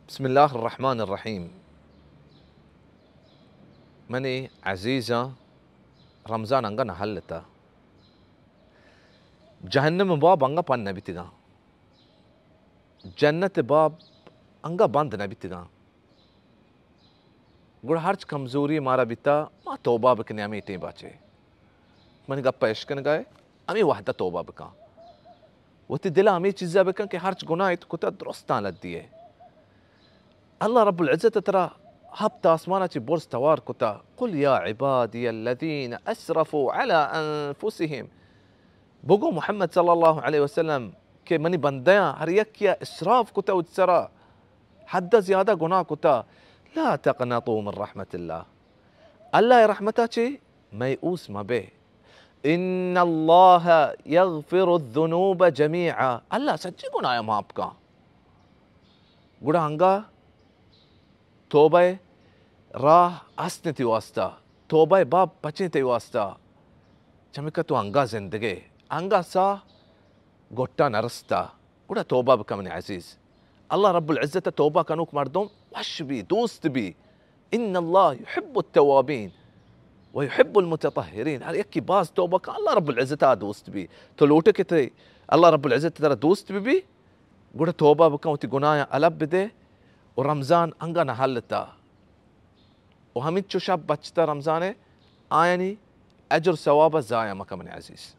بسم اللہ الرحمن الرحیم۔ منی عزیزاں، رمضان انگا نہ ہلتا۔ جہنم باب انگا پن نہ بیتگاں۔ جنت باب انگا بند نہ بیتگاں۔ گڑا ہرچ کمزوری مارا بیتا، ما توبہ بکنیں ہمے ٹیم باچے۔ منی گپ اشکنگائے، ہمے وحدہ توبہ بکن۔ وتی دل ء ہمے چیزا بکن کہ ہرچ گناہ ات کتا درستاں لدی ئے۔ اللہ رب العزت ترا ہپت آسمانا چی برز توار کتا۔ قل یا عبادی الذین اسرفوا علی انفسهم۔ بگو محمد صلی اللہ علیہ وسلم کہ منی بندیاں ہر یکیا اسراف کتا وتی سرا، حد زیادہ گناہ کتا، لا تقنطوا من رحمت اللہ۔ اللہ ء رحمتا چے مئے اوس مہ بے۔ ان اللہ یغفر الذنوب جمیعا، اللہ سجی گناہ معاف کاں۔ گڑا انگا توبہ راہ استیں تئی واسطہ، توبہ باب پچیں تئی واسطہ۔ چمیکا تو انگا زندگے، انگا سا گٹا نرستا، گڑا توبہ بکن منی عزیز۔ اللہ رب العزت توبہ کنوک مردم وش بی، دوست بی۔ ان اللہ یحب التوابین و یحب المتطہرین۔ ہر یکی باز توبہ کن، اللہ رب العزت آ دوست بی۔ تو لوٹے کہ تئی اللہ رب العزت ترا دوست بی بی، گڑا توبہ بکن، وتی گناہاں الب بدے و رمضان انگا نہ ہلتا و ہمینچو شپ بچتا رمضان ء، آیانی اجر ثواب ء ضائع مکن منی عزیز۔